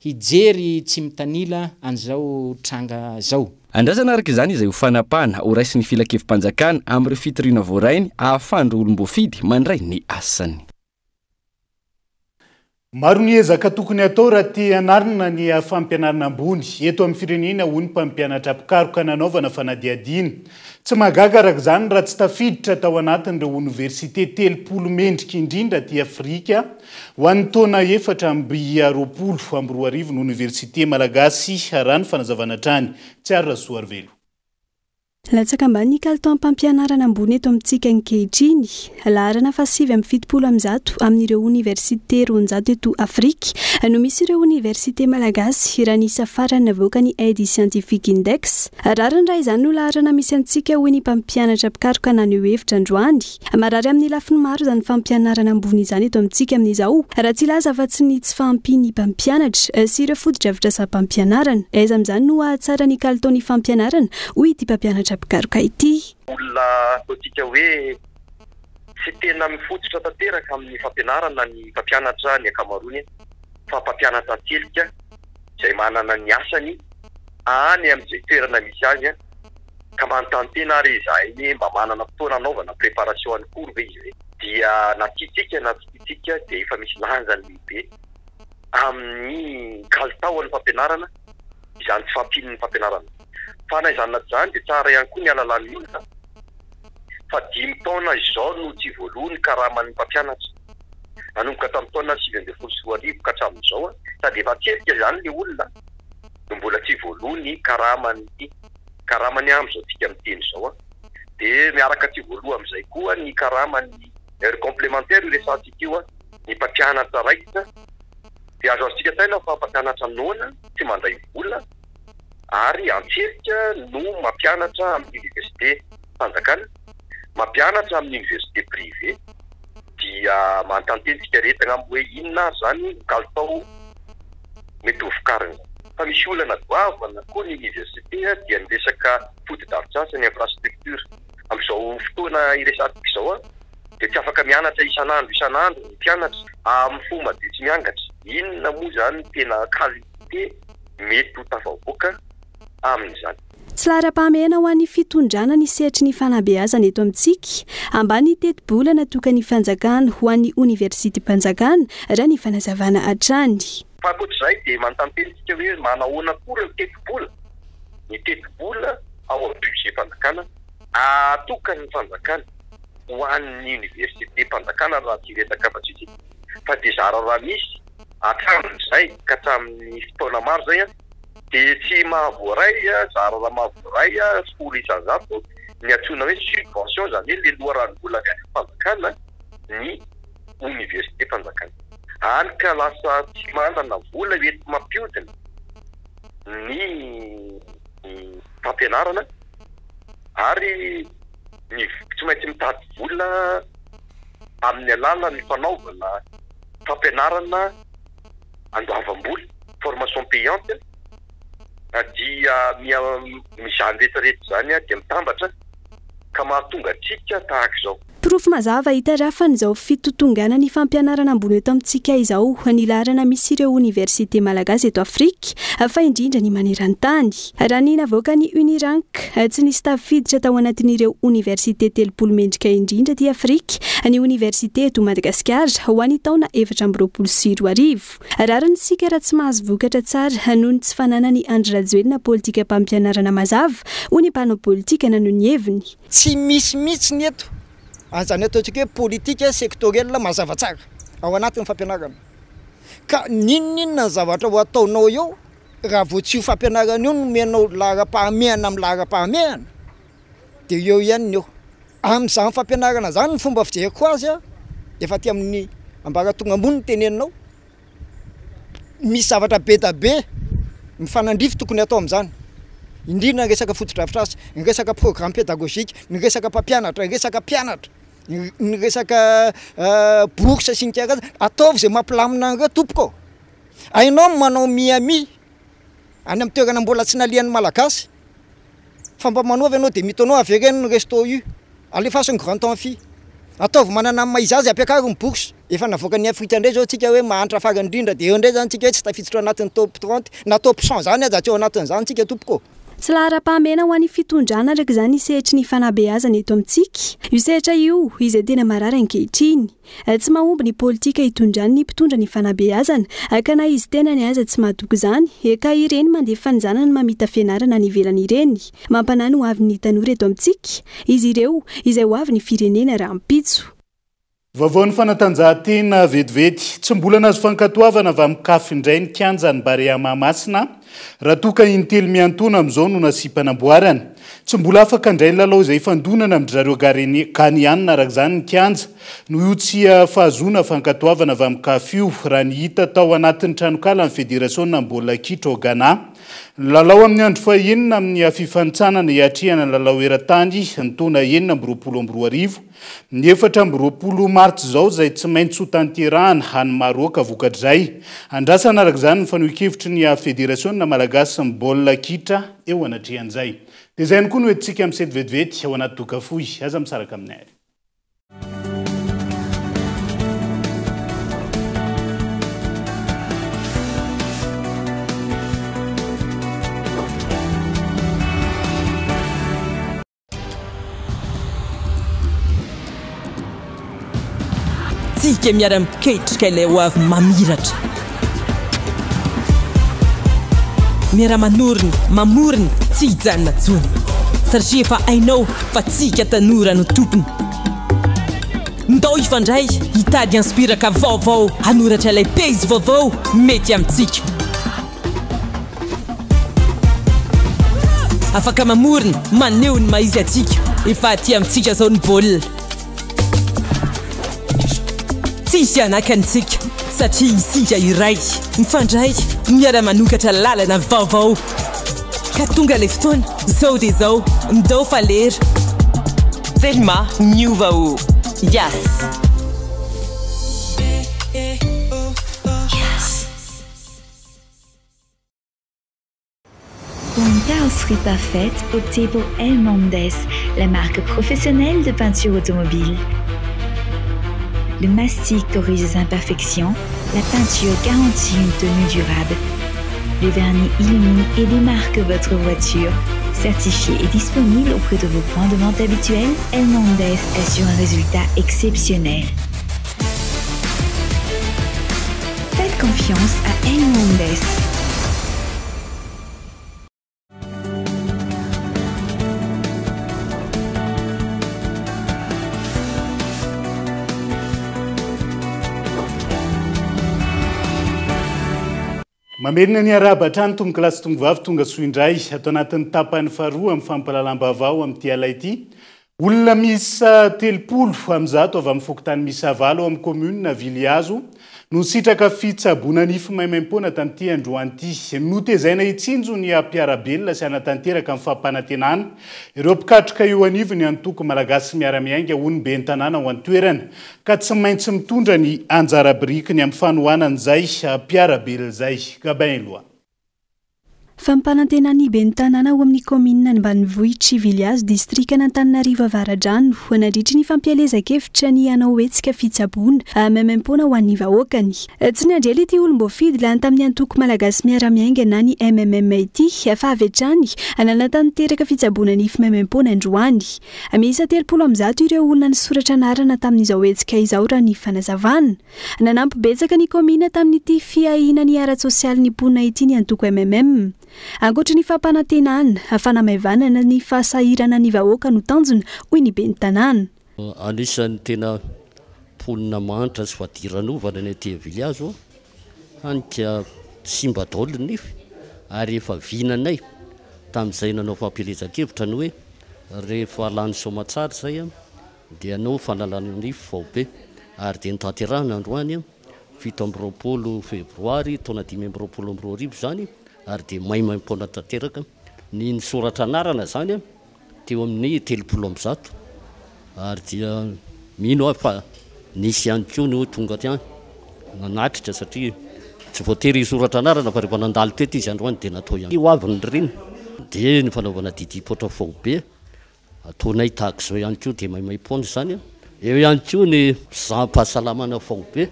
hijery tsy mitanila an'izao tranga zao. Andrasana araka izany izay ho fanapahana ho raisin'ny Filankevi-panjakana amin'ireo fitoriana voarainy ahafahan'ireo olom-boafidy mandray ny asany. Maro ny ezaka tokony hatao raha te hanarina ny fampianarana ambony eto amin'ny firenena, hoy ny mpampianatra mpikaroka nanaovana fanadihadiana. Tsy mahagaga araka izany raha tsy tafiditra tao anatin'ireo oniversite 30 mendrika indrindra aty Afrika ho an'ny taona 2024 ny oniversite malagasy, raha ny fanazavana hatrany. Tsiaro Rasoarivelo. Latsaka ambany ny kalitaom-pampianarana ambony eto amintsika ankehitriny. Laharana faha-179 amin'ireo oniversite 200 eto Afrika no misy ireo oniversite malagasy, raha ny isa farany navoakan'ny Heidi Scientific Index. Rariny raha izany no laharana misy antsika, hoy ny mpampianatra mpikaroka naneho hevitra androany. Marary amin'ny lafiny maro izany fampianarana ambony izany eto amintsika amin'izao, raha tsy hilaza afa-tsy ny tsy fahampian'ny mpampianatra sy ireo fotodrafitrasam-pampianarana. Aiza amin'izany no hahatsara ny kalitaon'ny fampianarana, hoy ity mpampianatra mpikaroka ity. Olona ataontsika hoe tsy tena mifototra tanteraka amin'ny fampianarana ny mpampianatra ny ankamaroany fa mpampianatra an-tselika izay manana ny asany any amin'izay toerana misy azy. Ka manontany tena ary izahay hoe mba manana fotoana hanaovana préparation an'ny cours ve izy ireny? Dia na tiantsika na tsy tiantsika dia efa misy lanjany lehibe amin'ny kalitaon'ny fampianarana izany tsy fahampian'ny fampianarana izany. Fa na izany na tsy izany dia tsara ihany koa ny halalan'ny olona fa dimy taona izao no tsy voaloa ny karaman'ny mpampianatra. Nanomboka tamin'ny taona 2019 ka hatramin'izao sady efa tselika izany ilay olona no mbola tsy voaloa ny karaman'ny karamany amin'izao tsika miteny izao an, dia miaraka tsy voaloa amin'izay koa ny karaman'ny heure complémentaire io resahantsika io an, ny mpampianatra raikitra dia azo azontsika an-tsaina fa mpampianatra noana tsy mandray vola ary an-tselika no mampianatra amin'ny université fanjakana, mampianatra amin'ny université privé dia manontany tena isika rehetra angamba hoe inona ary izany no kalitao mety ho vokariny. Fa misy olana goavana koa ny université dia ny resaka fotodrafitrasa, ny infrastructure. Amin'izao fotoana iresahantsika izao dia tsy afaka mianatra isan'andro isan'andro ny mpianatra amin'ny fo madio tsy miangatra. Inona moa izany no tena qualité mety ho tafavoaka amin'izany? Tsy laharam-pahamehana ho an'ny fitondrana ny sehatry ny fanabeazana eto amintsika. Ambany ny tetibola natokan'ny fanjakana ho an'ny oniversitem-panjakana, raha ny fanazavana hatrany. Fa ankoatr'izay dia manontany tena isika hoe manahoana koa ireo tetibola, ny tetibola ao amin'ny budget-mpanjakana atokan'ny fanjakana ho an'ny oniversitem-panjakana raha tsy hiresaka afa-tsy isika fa dia zara raha misy hatramin'izay ka hatramin'ny fotoana maro izay dia tsy mahavoaray, zara raha mahavoaray 10% ny antsoina hoe subvention izany hoe ilay loharanom-bola avy any amin'ny fanjakana ny oniversitem-panjakana. Hany ka lasa tsy manana vola hoenti-mampiodina ny fampianarana ary ny tsy maintsy mitady vola amin'ny alalan'ny fanaovana fampianarana andoavam-bola, formation payante, dia miha izany rehetra rehetra izany dia mitambatra ka mahatonga antsika tahaka izao. Porofo mazava hitarafan'izao fitotonganan'ny ny fampianarana ambony eto amintsika izao ny laharana misy ireo oniversite malagasy eto Afrika fa indrindra ny maneran-tany. Raha ny navoakan'ny Unirank, tsy nisy tafiditra tao anatin'ireo oniversite 30 mendrika indrindra aty Afrika ny oniversite eto Madagasikara ho an'ny taona 2024. Rariny isika raha tsy mahazo vokatra tsara noho ny tsy fananan'i Andry Rajoelina politikam-pampianarana mazava, hoy ny mpanao politika naneho ny heviny. Tsy misy mihitsy ny eto an'izany ataontsika hoe politique sectorielle mazava tsara ao anatin'ny fampianarana. Ka n'inon'inona ny zavatra ho ataonao eo, raha vao tsy io fampianarana io no omenao laharam-pahamehana amin'ny laharam-pahamehana dia eo ihany ny eo. Amin'izany fampianarana izany ny fomba fijeriko azy, efa aty amin'ny ambaratonga ambony no teneninao, Misy zavatra be da be mifanandrify tokony hatao amin'izany, indrindra ny resaka fotodrafitrasa, ny resaka programme pédagogique, ny resaka mpampianatra, ny resaka mpianatra, ny resaka bourse sy ny karazany, ataovy izay mampilamina an'ireo tompoko ô! Hainao ny manao Miami any amin'ny toerana mbola tsy nalehan'ny Malagasy, Fa mba manaova ianao dia mito anao avereno ny resto U. Alefaso ny grand amphi. Ataovy manana ny maha izy azy ampiakaro ny bourse. Efa navoakan'ny Afrika indray izao tsika hoe mahantra farany indrindra dia eo indray izany tsika hoe tsy tafiditra ao anatin'ny top 30 na top 100 izany aza tsy ao anatin'izany tsika tompoko ô. Tsy laharam-pahamehana ho an'ny fitondrana araka izany ny sehatry ny fanabeazana eto amintsika. Io sehatra io izay tena marary ankehitriny. Tsy mahomby ny politika itondran ny mpitondra ny fanabeazana, ka na izy tenany aza tsy mahatoky izany, ka ireny mandefa ny zanany mamita fianarana any ivelany ireny. Mampanahy ny ho avin ny tanora eto amintsika, izy ireo izay ho avy ny firenena rahampitso. Vaovaon'ny fanatanjahantena vetivety. Tsy mbola nahazo fankatoavana avy amin'ny Caf indray ny kianjan'ny Barea Mahamasina raha toa ka intelo miantoana amin'izao no nasiam-panamboarana. Tsy mbola afaka handray ny lalao izay hifandonana amin-dry zareo Ghaneana araka izany ny kianja noho io tsy fahazoana fankatoavana avy amin'ny Caf io, raha ny hita tao anatin'ny tranokalan'ny federasionan'ny baolina kitra ao Ghana. Ny lalao amin'ny andro fahenina amin'ny fifanintsanana hiatrehana ny lalao eran-tany ny taona 2026, ny 24 martsa izao izay tsy maintsy hotanterahana any Maroka vokatr'izay. Andrasana araka izany ny fanohin-kevitry ny federasionina malagasin'ny baolina kitra eo anatrehan'izay. Dia izay ihany koa no entintsika misety vetivety ao anaty doka fohy. Aza misaraka aminay ary. Tsika miara-miketrika ilay ho avy mamiratra. Miara-manorina, mamorona, tsy hijanona intsony. Satria efa hainao fa tsika tanora no tompony. Ndao hifandray, hitady inspiraka vaovao, hanoratra ilay pejy vaovao mety amintsika. Afaka mamorona, maneho ny maha izy antsika. Efa aty amintsika izao ny baolina. Tsy hisy hanakana antsika satria isika iray, mifandray, miara-manokatra lalana vaovao. Ka tonga ilay fotoana, izao dia izao, ndao fa lera. Telma niova o! Yas! Pour une carrosserie parfaite, optez pour El Mondes, la marque professionnelle de peinture automobile. Le mastic corrige les imperfections, la peinture garantit une tenue durable. Le vernis illumine et démarque votre voiture. Certifié et disponible auprès de vos points de vente habituels, El Mondes assure un résultat exceptionnel. confiance à El Mondes. Mamerina ny arahaba hatrany tompokolahy sy tompokovavy tonga soa indray ato anatin'ny tapany faharoa amin'ny fampahalalam-baovao amin'ity ala ity. Olona miisa 130 avy amin'ny fokontany miisa valo ao amin'ny kaominina Vilihazo no nisitraka fitsaboana nify maimaimpoana tamin'ity androany ity. Notezaina hitsinjo ny mpiara-belona sy hanatanteraka ny fampanantenana ireo mpikatroka eo anivon'ny antoko Malagasy Miara-Miainga hoy ny ben'ny tanàna ao an-toerana ka tsy maintsy mitondra ny anjara birikiny amin'ny fanohanana izay mpiara-belona izay. Gabin Eloi. Fampanantenan'ny ben'ny tanàna ao amin'ny kaominina ambanivohitr'i Vilihazo, distrikan'Antananarivo Avaradrano, nandritry ny fampielezan-kevitra ny hanao hetsika fitsaboana maimaimpoana ho an'ny vahoakany. Tsy niandry ela ity olom-boafidy lany tamin'ny antoko Malagasy Miara-Miainga na ny MMM ity fa avy hatrany nanatanteraka fitsaboana nify maimaimpoana androany. Miisa 130 ireo olona nisoratra anarana tamin'izao hetsika izao raha ny fanazavana. Nanampy betsaka ny kaominina tamin'ity fiahiana ny ara-tsosialin'ny mponina ity ny antoko MMM. Ankoatry ny fampanantenana, fanamaivanana ny fahasahiranan'ny vahoaka no tanjona, hoy ny ben'ny tanàna. Anisan'ny tena mponina mahantra sy fadiranovana ny aty Vilihazo, hany ka simba daholo ny nify ary efa vinanay tamin'izay nanao fampielezan-kevitra ny hoe rehefa lany soamatsara izay dia hanao fanalana nify faobe ary dia notanterahina androany 27 febroary taona 2025 izany ary dia maimaimpoana tanteraka ny nisoratra anarana izany teo amin'ny 130 ary dia mino aho fa nisy ihany koa ny tonga aty nanatrika satria tsy voatery hisoratra anarana fa rehefa nandalo teto izy androany dia natao ihany. Ho avy ny ririnina dia ny fanaovana didim-poatra faobe Ataonay tahaka izao ihany koa dia maimaimpoana izany. Eo ihany koa ny fizaham-pahasalamana faobe.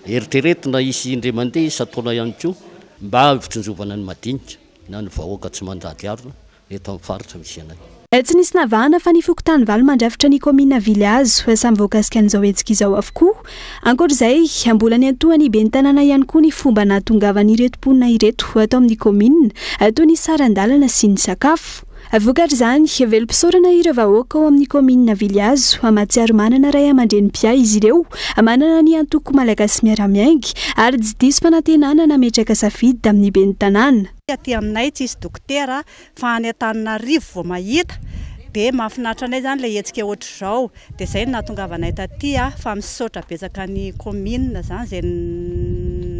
Eritreretina hisy indray mandeha isan-taona ihany koa mba fitsinjovana ny madinika na ny vahoaka tsy mandady harona eto amin'ny faritra misy anay. Tsy nisy navahana fa ny fokontany valo mandrafitra ny kaominina Vilihazo samy voakasika an'izao hetsika izao avokoa. Ankoatra izay, mbola niantohan'ny ben'ny tanàna ihany koa ny fomba nahatongavan'ireto mponina ireto tao amin'ny kaominina toy ny saran-dalana sy ny sakafo. Vokatr'izany, velom-pisaorana ireo vahoaka ao amin'ny kaominina Vilihazo, mahatsiaro manana ray aman-dreny mpiahy izy ireo, manana ny antoko Malagasy Miara-Miainga ary tsy diso fanantenana nametraka safidy tamin'ny ben'ny tanàna. Aty aminay tsisy dokotera fa any Antananarivo vao mahita dia mahafinaritra anay izany ilay hetsika ohatr'izao dia izay no nahatongavanay taty fa misaotra betsaka ny commune izany izay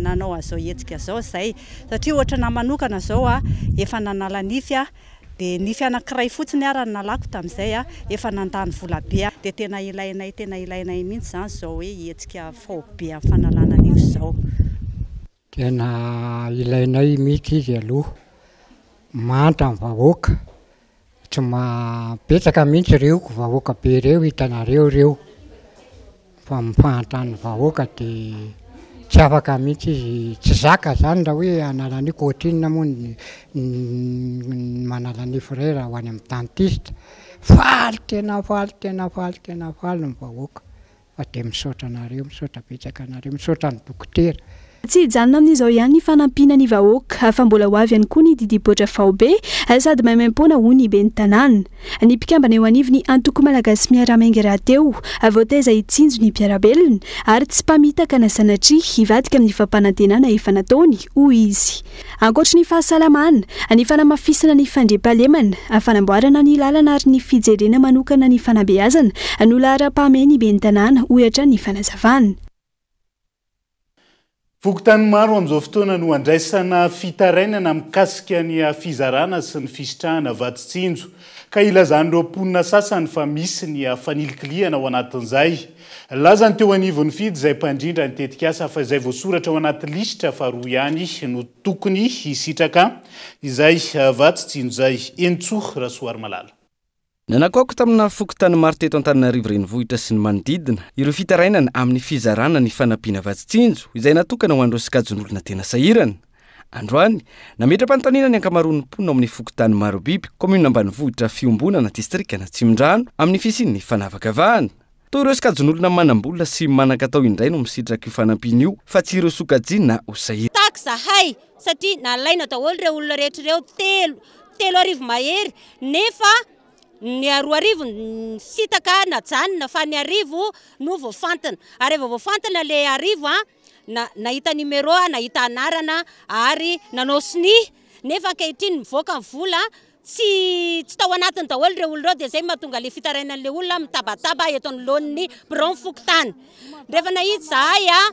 nanao an'izao hetsika izao izay satria ohatrana manokana izao efa nanala nify aho Dia nify anankiray fotsiny ara no nalako tamin'izay a, efa nandany vola be aho. Dia tena ilainay tena ilainay mihitsy izany izao hoe hetsika faobe amin'ny fanalana nify izao. Tena ilainay mihitsy izy aloha, manta ny vahoaka, tsy ma- betsaka mihitsy ireo vahoaka be ireo hitanareo ireo. Fa ny fahantran'ny vahoaka de tsy afaka mihitsy izy, tsy zaka zany raha hoe hanala an'io ka ohatrinona moa ny ny manala nify iray raha ho any amin'ny dentiste. Faly tena faly tena faly tena faly ny vahoaka fa de misaotra anareo, misaotra betsaka anareo, misaotra ny dokotera. Tsy hijanona amin'izao ihany ny fanampiana ny vahoaka fa mbola ho avy ihany koa ny didim-poitra faobe sady maimaimpoana hoy ny ben'ny tanàna. Ny mpikambana eo anivon'ny antoko Malagasy Miara-Miainga rahateo voataiza hitsinjo ny mpiara-belona ary tsy mpamitaka na sanatria hivadika amin'ny fampanantenana efa nataony, hoy izy. Ankoatry ny fahasalamana, ny fanamafisana ny fandriampahalemana, fanamboarana ny lalana ary ny fijerena manokana ny fanabeazana no laharam-pahamehan'ny ben'ny tanàna, hoy hatrany ny fanazavana. Fokontany maro amin'izao fotoana no andraisana fitarainana mikasika ny fizarana sy ny fisitrahana vatsy tsinjo, ka ilazan'ireo mponina sasany fa misy ny fanilikilihana ao anatin'izay. Nilaza ny teo anivon'ny Fidy izay mpandrindra ny tetikasa fa izay voasoratra ao anaty lisitra faharoa ihany no tokony hisitraka izay vatsy tsinjo izay. Henintsoa Rasoarimalala. Nanakoako tamina fokontany maro teto Antananarivo Renivohitra sy ny manodidina ireo fitarainana amin'ny fizarana ny fanampiana vatsy tsinjo izay natokana ho an'ireo sokajin'olona tena sahirana. Androany, nametra-panontaniana ny ankamaroan'ny mponina ao amin'ny fokontany Marobiby, kaominina ambanivohitra Fiombonana, distrikan'Atsimondrano, amin'ny fisian'ny fanavakavahana. Toa ireo sokajin'olona manam-bola sy manan-katao indray no misitraka io fanampiana io fa tsy ireo sokajiana ho sahirana. Taky zahay satria nalaina daholo ireo olona rehetra ireo, 3300 mahery nefa ny 2000 nisintaka najanona fa ny 1000 no voafantina ary rehefa voafantina le 1000 an, na nahita numéro aho, nahita anarana ary nanao sonia nefa ankehitriny mivoaka ny vola tsy tsy tao anatiny daholo ireo olona ireo dia izay mahatonga ilay fitarainan'ilay olona mitabataba eto anoloan'ny biraon'ny fokontany. Rehefa nahita izahay a,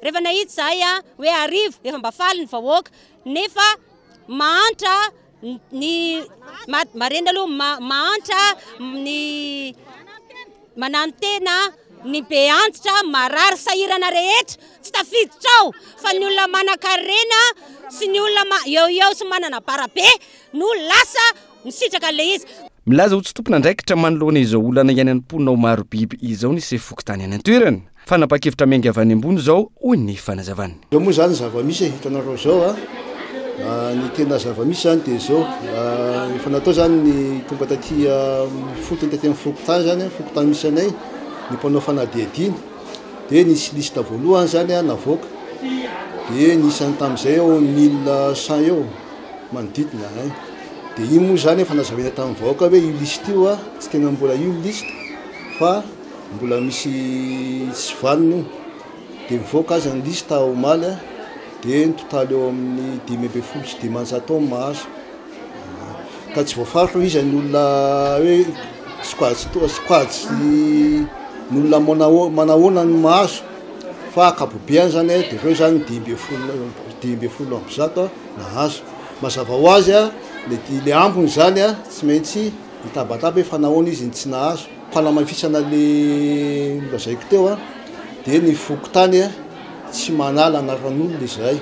rehefa nahita izahay a hoe 1000 efa mba faly ny vahoaka nefa mahantra ny marina aloha mahantra ny Manantena ny be antitra, marary, sahirana rehetra tsy tafiditra ao fa ny olona manankarena sy ny olona eo eo sy manana bara be no lasa misitraka an'ilay izy. Milaza ho tsy tompon'andraikitra manoloana izao olana iainan'ny mponina ao Marobiby izao ny sefo fokontany any an-toerana. Fanapahan-kevitra miainga avy any ambony izao, hoy ny fanazavany. Izao moa izany ny zava-misy e, hitanareo izao a, ny tena zava-misy izany dia izao, efa natao izany ny tonga taty ifotony taty amin'ny fokontany izany, fokontany misy anay, ny mpanao fanadihadiana, dia nisy liste voalohany izany navoaka, dia nisy any tamin'izay eo 1100 eo manodidina ein, dia iny moa izany efa nazavaina tamin'ny vahoaka hoe io liste io a, tsy tena mbola io ny liste fa Mbola misy tsy vanona io. Dia mivoaka aza ny liste omaly a, dia ny totaly eo amin'ny 515 eo ny mahazo. Ka tsy voafaritra hoe iza ny olona hoe sokajy toa sokajy ny olona manahoana no mahazo fa ankapobeany zany a, dia ireo zany 115 nahazo. Mazava ho azy a, le ambiny zany a, tsy maintsy mitabataba hoe fa nahoana izy no tsy nahazo. Fanamafisana le nolazaiko teo a, dia ny fokontany a tsy manala anaran'olona izahay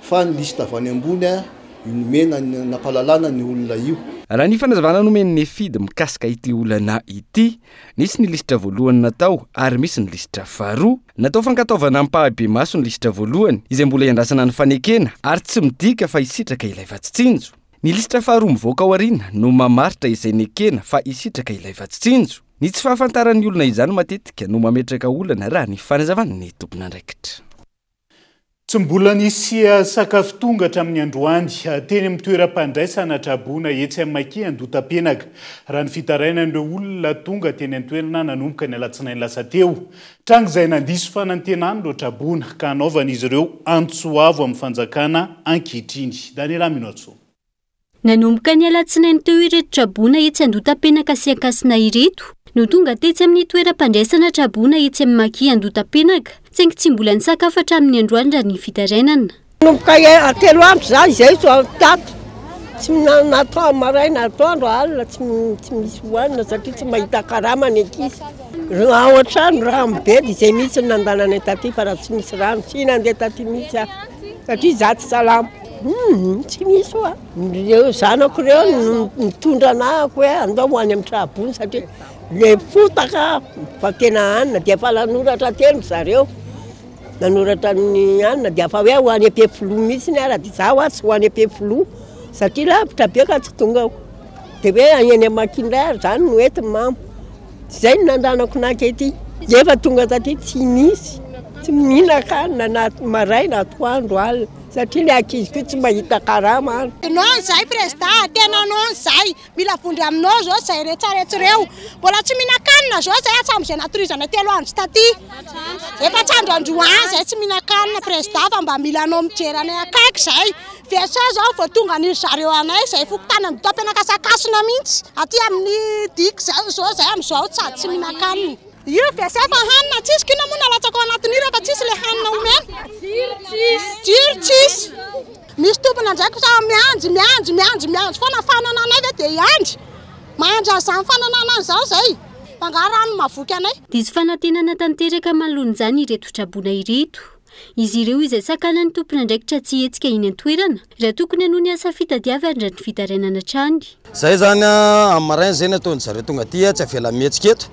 fa ny liste avy any ambony a io nomena nampahalalana ny olona io. Raha ny fanazavana nomen'ny Fidy mikasika ity olana ity, nisy ny lisitra voalohany natao ary misy ny lisitra faharoa. Natao fankatoavana ampahibemaso ny lisitra voalohany, izay mbola iandrasana ny fanekena ary tsy midika fa hisitraka ilay vatsy tsinjo. Ny lisitra faharoa mivoaka ao aoriana no mamaritra izay nekena fa hisitraka ilay vatsy tsinjo. Ny tsy fahafantaran'ny olona izany matetika no mametraka olana raha ny fanazavan'ny tompon'andraikitra. Tsy mbola nisy sakafo tonga hatramin'ny androany teny amin'ny toeram-pandraisana traboina etsy amin'ny Maki Andotapenaka, raha ny fitarainan'ireo olona tonga teny an-toerana nanomboka ny alatsinainy lasa teo. Tranga izay nandiso fanantenana ireo traboina ka hanaovan'izy ireo antso avo amin'ny fanjakana ankehitriny. Daniela Minoatsoa. Nanomboka ny alatsinainy teo ireto traboina etsy Andotapenaka sy Ankasina ireto no tonga tetsy amin'ny toeram-pandraisana traboina etsy amin'ny Maki Andotapenaka, saingy tsy mbola nisakafo hatramin'ny androany raha ny fitarainana. Nanomboka telo andro za izay zao tato, tsy mihinana atoandro, maraina, atoandro, alina tsy tsy misy hohanina satria tsy mahita karama ny ankizy. Ao an-trano rano be dia izay mihitsy no nandananay taty fa raha tsy misy rano tsy nandeha taty mihitsy aho satria za tsy salama. Hum tsy misy hoa. Ireo zanako ireo no nitondra anahako hoe andao ho any amin'ny traboina satria le fotaka fa tena hanina dia efa nanoratra teny ry zareo. Nanoratra ny anona dia afa hoe ho any Ampefiloha mihitsy ara dia za hoa tsy ho any Ampefiloha satria lavitra be ka tsy tonga aho. Dia hoe any Maki indray ary zany no entiny mamo. Zay no nandanako naka ety. Efa tonga taty tsy nisy, tsy mihinan-kanina na maraina, atoandro, alina satria le ankizy koa tsy mahita karama any. Non zay président, tena non zay. Mila vonjy aminao zao zay retraretra reo. Mbola tsy mihinan-kanina zao zay hatramin'izay natorizanay 3 andro taty. Efatsy andro androany zay tsy mihinan-kanina président fa mba mila anao mijery anay akaiky zay. WC zao vao tonga an'iry zareo anay zay fokontany Ambohitompenakasakasina mihitsy aty amin'ny digue zay zao zay amin'izao sady tsy mihinan-kanina. Io WC fa hanina tsisy k'inona moa no alatsaka ao anatin'io rehefa tsisy le hanina omena. Jiro tsisy. Misy tompon'andraikitra miandry, miandry, miandry, miandry foana, fanana anay ve dia hiandry? Mahandry an'izany fananana an'izany izay, fa angaha rano mahavoky anay? Diso fanantenana tanteraka manoloana izany ireto traboina ireto. Izy ireo izay sakanan'ny tompon'andraikitra tsy hihetsika eny an-toerana raha tokony hanohy ny asa fitadiavana raha ny fitarainana hatrany. Zay zany a, amin'ny maraina zay ny ataon'ny zareo tonga aty a, tsy avela mihetsika eto.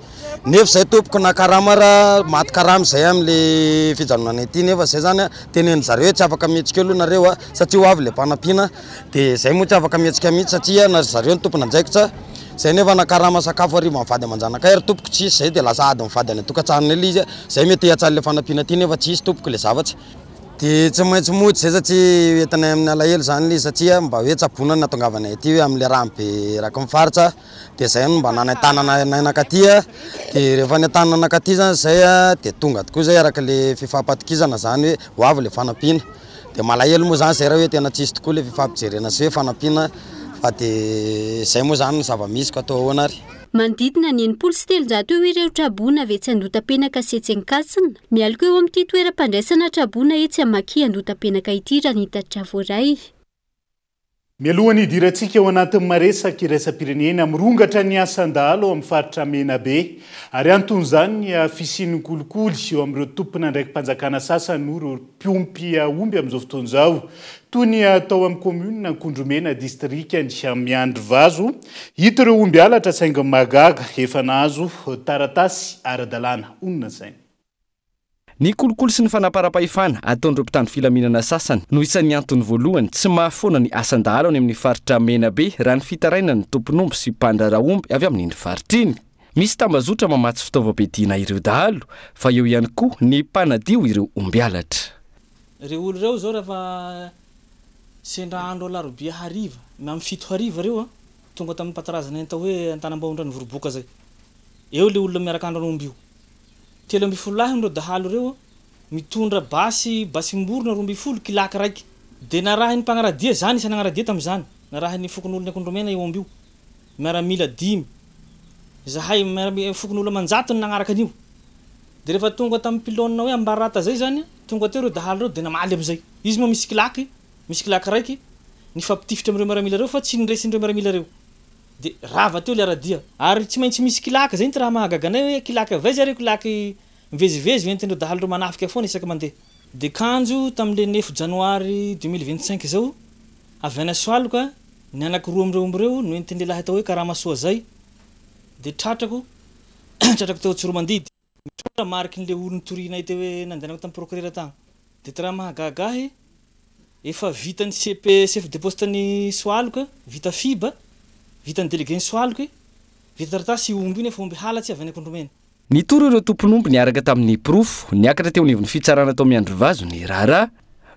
Nefa zay tompoko na karama ara maty karama zay amle fijanonanay aty nefa zay zany a tenenin zareo hoe tsy afaka mihetsika eo aloha nareo a satria ho avy le mpanampiana de zay moa tsy afaka mihetsika mihitsy satria na ry zareo no tompon'andraikitra Zay nefa na karama sakafo hariva mivady aman-janakay ary tompoko tsisy zay de lasa ady mivady any an-tokantranonay le izy zay mety hiatsany le fanampiana aty nefa tsisy tompoko le zavatra. De tsy maintsy mody zay satria entinay amin'ny alahelo zany le izy satria mba hoe tsaboina no nahatongavanay aty hoe amle rano be eraky ny faritra de zay no mba nanentanana anay nankaty de rehefa nentanina nankaty zany zay de tonga tokoa zay araka le fifampatokisana zany hoe ho avy le fanampiana. De malahelo moa zany zay raha hoe tena tsisy tokoa le fifampijerena sy hoe fanampiana fa de zay moa zany ny zava-misy ka atao ahoana ary. Manodidina ny 360 eo ireo traboina avy etsy Andotapenaka sy etsy Ankasina. Mialoka eo amin'ity toeram-pandraisana traboina etsy Maki Andotapenaka ity raha ny tatitra voaray. Mialohan'ny hidirantsika ao anatin'ny maresaka iraisam-pirenena, mirongatra ny asan-dahalo ao amin'ny faritra Menabe ary anton'izany ny fisian'ny kolikoly eo amin'ireo tompon'andraiki-panjakana sasany noho ireo mpiompy omby amin'izao fotoana izao toy ny tao amin'ny kaominina Ankondromena distrikan'i Miandrivazo. Hita ireo omby halatra saingy mahagaga efa nahazo taratasy ara-dalàna. Honina saina. Ny kolikoly sy ny fanaparam-pahefana ataon'ireo mpitandro filaminana sasany no isan'ny antony voalohany tsy mahafoana ny asan-dahalo any amin'ny faritra Menabe raha ny fitarainan'ny tompon'omby sy mpandraharaha omby avy amin'iny faritra iny. Misy tambazotra mamatsy fitaovam-piadiana ireo dahalo fa eo ihany koa ny mpanadio ireo omby halatra. Ireo olo ireo zao rehefa sendra andro alarobia hariva na amin'ny 7 hariva ireo tonga tamin'ny mpatarazana atao hoe Antanambao Andranovoriboka zay. Eo le olona miaraka andro omby io. 13 lahy ireo dahalo ireo mitondra basy basim-borona 12 kilaky raiky. De narahin'ny mpanaradia zany isan'ny nanaradia tamin'izany. Narahin'ny fokonolona Ankondromena io omby io. Miaramila 5. Zahay miaramila fokonolona manjatony nagnaraka an'io. De rehefa tonga tamin'ny pylône hoe Ambarata zay zany, tonga teo ireo dahalo ireo de namaly amin'izay. Izy moa misy kilaky, misy kilaky raiky nifampitifitra amin'ireo miaramila ireo fa tsy niresin'ireo miaramila ireo. De rava teo le aradia. Ary tsy maintsy misy kilaky zay ny raha mahagaga anay hoe kilaky avy aiza ireo kilaky mivezivezy hoentin'ireo dahalo ireo manafika foana isaka mandeha. De kanjo tamin'le 9 janoary 2025 zao avy any Soaloka ny anankiroa amin'ireo omby ireo no entin'ny lehilahy atao hoe Karamasoa zay. De tratrako tratrako teo Tsiromandidy. Mitondra mariky n'le olo nitorianay teo hoe nandehanako tamin'ny procureur tagny. De ty raha mahagaga ahy efa vita ny CP chef de poste ny Soaloka, vita FIBA, vita ny délégué ny Soaloka, vita taratasy io omby io nefa omby halatsy avy any Ankondromena. Nitory ireo tompon'omby niaraka tamin'ny porofo niakatra teo anivon'ny fitsarana tao Miandrivazo ny raharaha.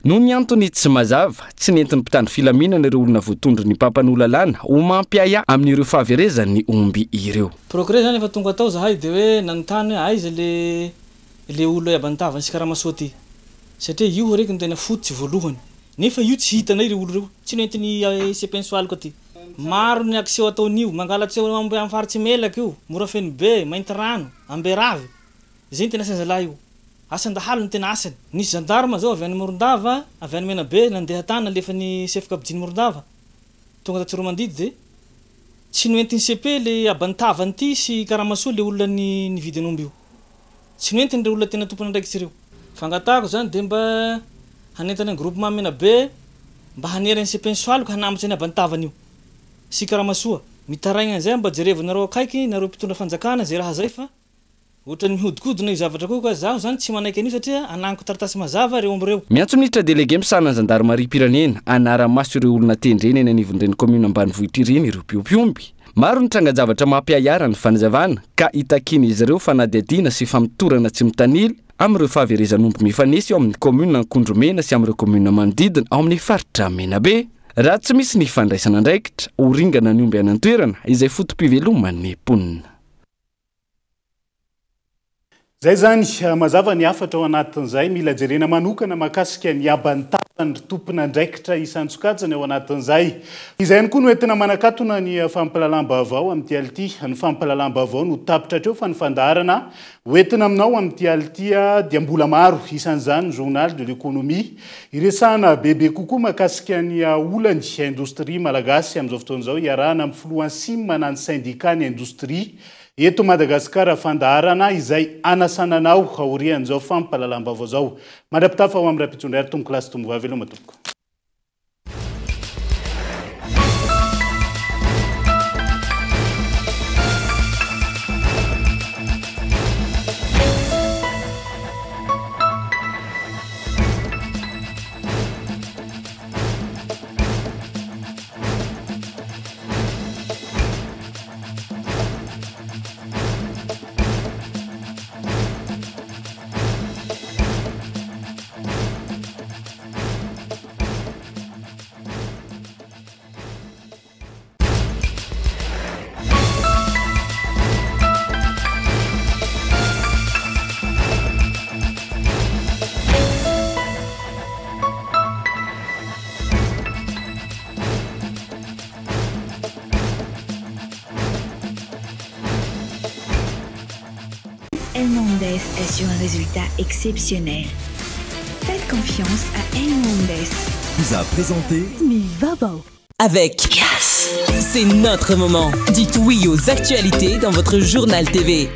Noho ny antony tsy mazava, tsy nentin'ny mpitandro filaminana ireo olona voatondron'ny mpampanoa lalàna ho mampiahiahy amin'ireo fahaverezan'ny omby ireo. Procureur zany efa tonga tao zahay de hoe nanontany hoe aiza le le olona iabantavany sy Karamasoa ty. Satria io reky no tena fototsy voalohany. Nefa io tsy hitanay ireo olo ireo. Tsy nentiny CP Soaloka ty. Maro ny action ataon'io, mangalatsy eo amin'ny faritsy Melaky io, Morafenobe, Maintirano, Amberavy. Zay ny tena asan-zalahy io. Asan-dahalo ny tena asany. Nisy gendarme zao avy any Morondava, avy any Menabe, nandeha tany nalefa ny chef kapijiny Morondava. Tonga ta Tsiromandidy de tsy noentin'ny CP le abantavany ty sy Karamasoa le olona ny nividy an'omby io. Tsy noentiny ireo olona tena tompon'andraikitra ireo. Fangatahako zany de mba hanentana ny groupement Menabe mba hanery ny CP Soaloka hanambotra ny abantavany io. Sy Karamasoa. Mitaraigna an'izay mba jerevanareo akaiky nareo mpitondra fanjakana zay raha zay fa ohatran'ny mihodikodina io zavatra koa ka zaho zany tsy manaiky an'io satria ananiko taratasy mazava ireo omby ireo. Miantso ministra délégué misahana ny zandarmariam-pirenena hanara-maso ireo olona tendrena eny anivon'ireny kaominina ambanivohitra ireny ireo mpiompy omby. Maro ny trangan-javatra mampiahiahy ny fanazavana ka hitakian'izy ireo fanadihadiana sy famotorana tsy mitanila amin'ireo fahaverezan'omby mifanesy eo amin'ny kaominina Ankondromena sy amin'ireo kaominina manodidina ao amin'ny faritra Menabe. Raha tsy misy ny fandraisana andraikitra, ho ringana ny omby any an-toerana izay foto-piveloman'ny mponina. Zay zany, mazava ny hafatra ao anatin'izay, mila jerena manokana mahakasika ny haban-tavan'ny tompon'andraikitra isan-tsokajiny ao anatin'izay. Izay ihany koa no entina manakatona ny fampahalalam-baovao amin'ity alina ity. Ny fampahalalam-baovao no tapitra hatreo fa ny fandaharana hoentina aminao amin'ity alina ity dia mbola maro, isan'izany ny journal de l'économie. Iresahana bebe kokoa mahakasika ny olan'ny indostria malagasy amin'izao fotoana izao, iarahana amin'ny filohan'ny SIM na ny syndicat ny indostria eto Madagasikara, fandaharana izay anasana anao aorian'izao fampahalalam-baovao izao. Mandra-pitafa ho amin'ny rahampitso indray ary tompoko lahy sy tompoko vavy, veloma tompoko. Elmondes assure un résultat exceptionnel. Faites confiance à Elmondes. Vous a présenté Avec Yes. C'est notre moment. Dites oui aux actualités dans votre journal TV.